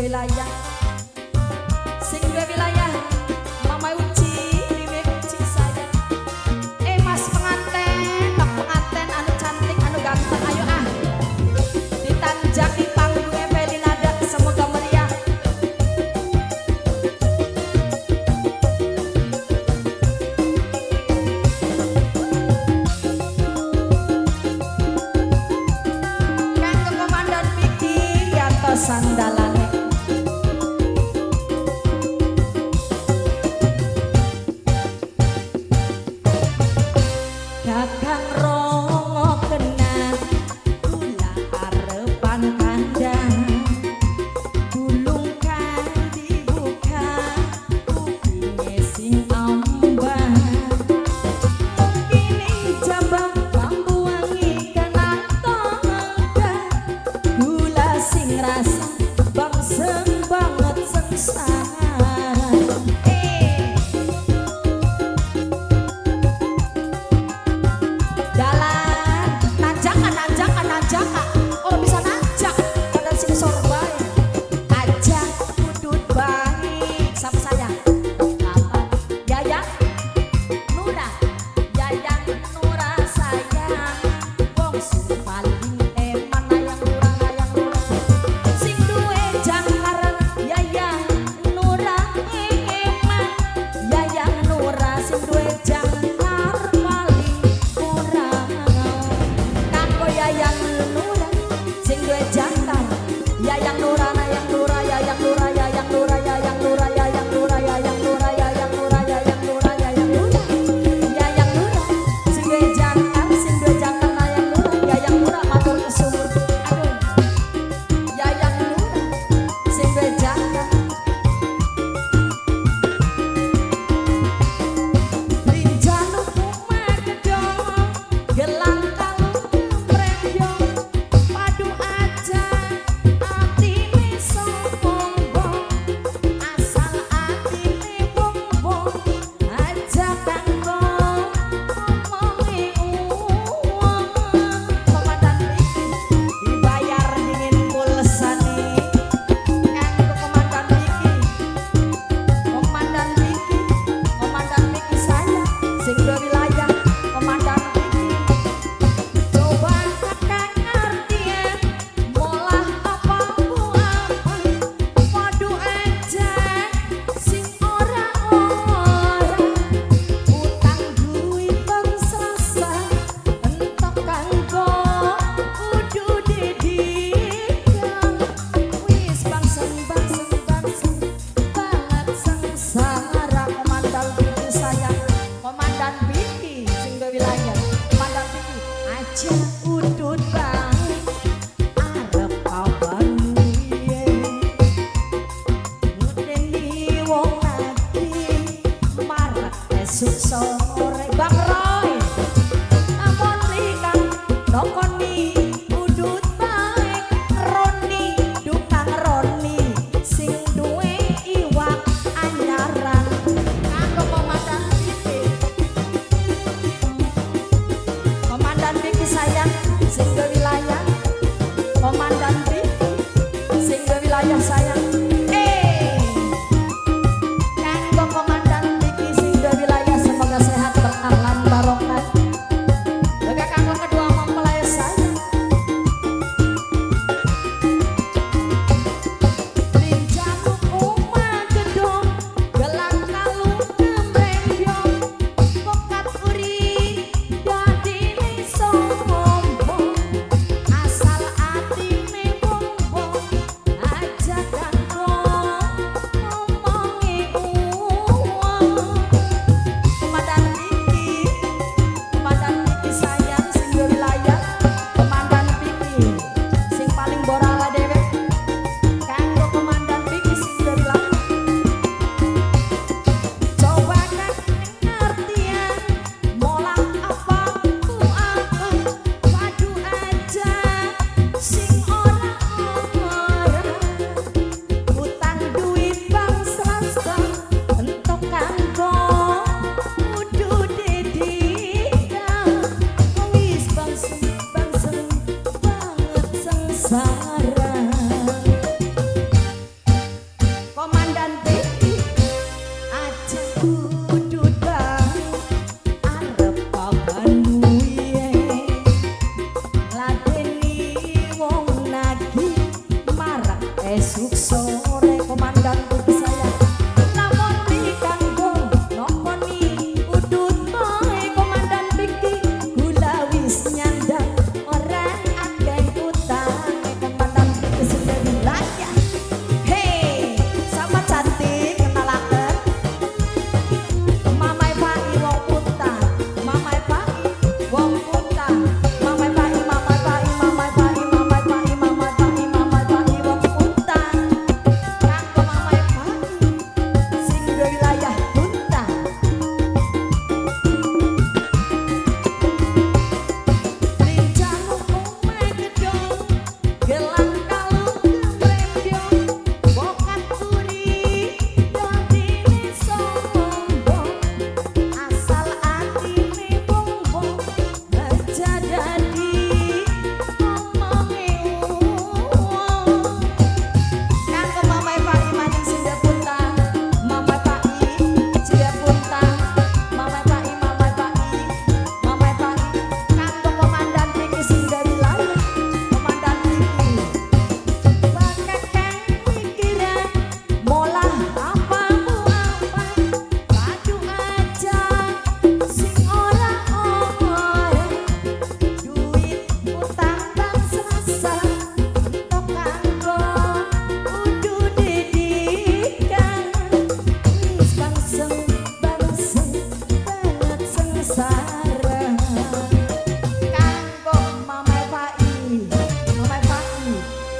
Wilayah. Sing duwe wilayah Mama Uci, Mimi Uci sayang. Eh, mas penganten, pak penganten anu cantik, anu ganteng, ayo ah. Ditanjaki panggungnya Felinada, semoga meriah. Kanggo Komandan Vicky Yanto sandalane. Esuk sore komandan Piki sayang. Lamun dikanggo noponi udut bae komandan Piki, gula wis nyandang ora akeh utange komandan Piki sing wilayah. Hei, sama cantik kenalaken Mamai Pai wong puntang, Mamai Pai wong puntang, Mamai Pai, Mamai Pai, Mamai Pai, Mamai Pai, Mamai Pai, Mamai Pai wong puntang. Kanggo Mamai Pai sing wilayah Puntang. Lincah omahe gedhong, gelang kalung kemrembyo, bokat turi dadine sombong, asal atine bongbong aja dadi omonge wong. Kanggo Mamai Pai maning sing Puntang, Mamai Pai sing Puntang, Mamai Pai, Mamai Pai, Mamai Pai. Kanggo komandan Piki sing wilayah, komandan Piki. Bakakang mikiran molah apamu apa, padu aja sing ora ora, duit utang bang Selasa entok kanggo kudu didikan, wis bangseng bangseng banget sengsara. Kanggo Mamai Pai, Mamai Pai,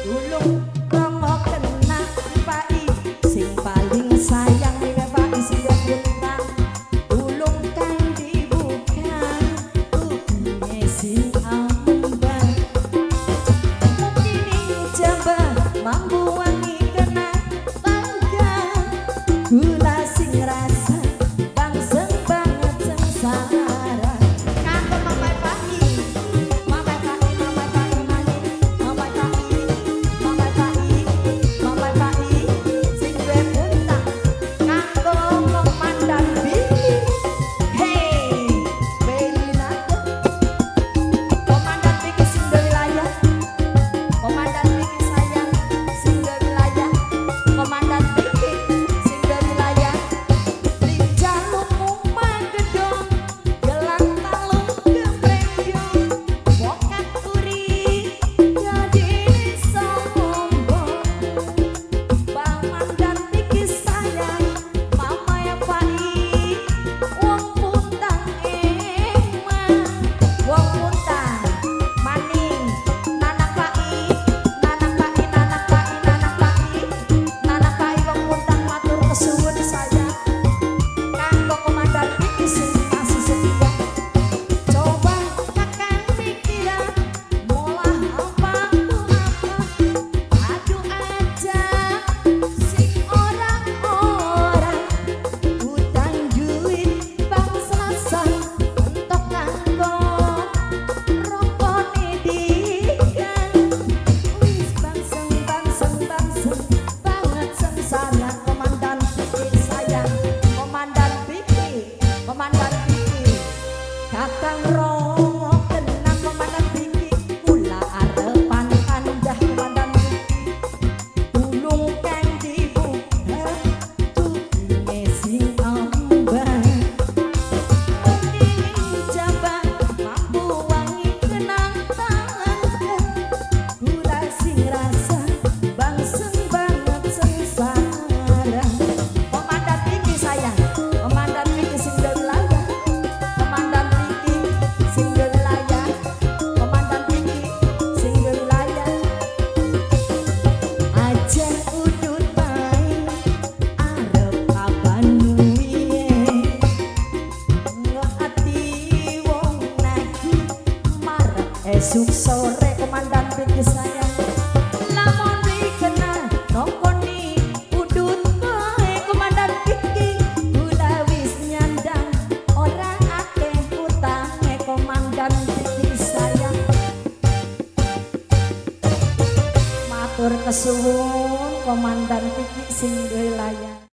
tulung rongo kena Pai, sing paling sayang Mamai Pai sing Puntang, tulung kang dibuka kupinge sing ambang, mungkin jambah mambu wangi kena tangga, gula sing rasa bangseng banget sengsara. Kanggo Mamai Pai, Mamai Pai, Mamai Pai maning, Mamai Pai, Mamai Pai, Mamai Pai sing duwe Puntang. Kanggo komandan Piki, hey, Belinate, komandan Piki sing duwe wilayah, komandan Piki sayang sing duwe wilayah, komandan Piki sing duwe wilayah. Lincah omah gedhong, gelang kalung kemrembyo, bokat turi dadine sombong, Komandan Piki sayang, Mamai Pai wong Puntang emang, wong Puntang maning, Nanak Pai, Nanak Pai, Nanak Pai, Nanak Pai, Nanak Pai wong Puntang matur kesuwun sayang. Kanggo komandan Piki sing masih setia. Coba kakang pikiran molah apamu apa, adu aja sing ora ora, utang duit bang Selasa entok kanggo rokone dikan, wis bangseng bangseng bangseng banget sengsara. Komandan Piki sayang, komandan Piki, komandan Piki, kakang rongo kena komandan Piki, kula arepan kandah komandan Piki, tulung kang dibuka kupinge sing ambang, mungkin jabang mambu wangi kenang tangga, gula sing rasa bangseng banget sengsara. Komandan Piki sayang, komandan Piki sing duwe wilayah, komandan Piki sing duwe wilayah, komandan Piki sing duwe wilayah. Aja udut bae arep kapan duwe, ati wong nagih marep esuk sore komandan Piki sayang. Lamun dikena nongkoni udut bae komandan Piki, gula wis nyandang ora akeh utange komandan Piki sayang. Matur kesuwun komandan Piki sing duwe wilayah.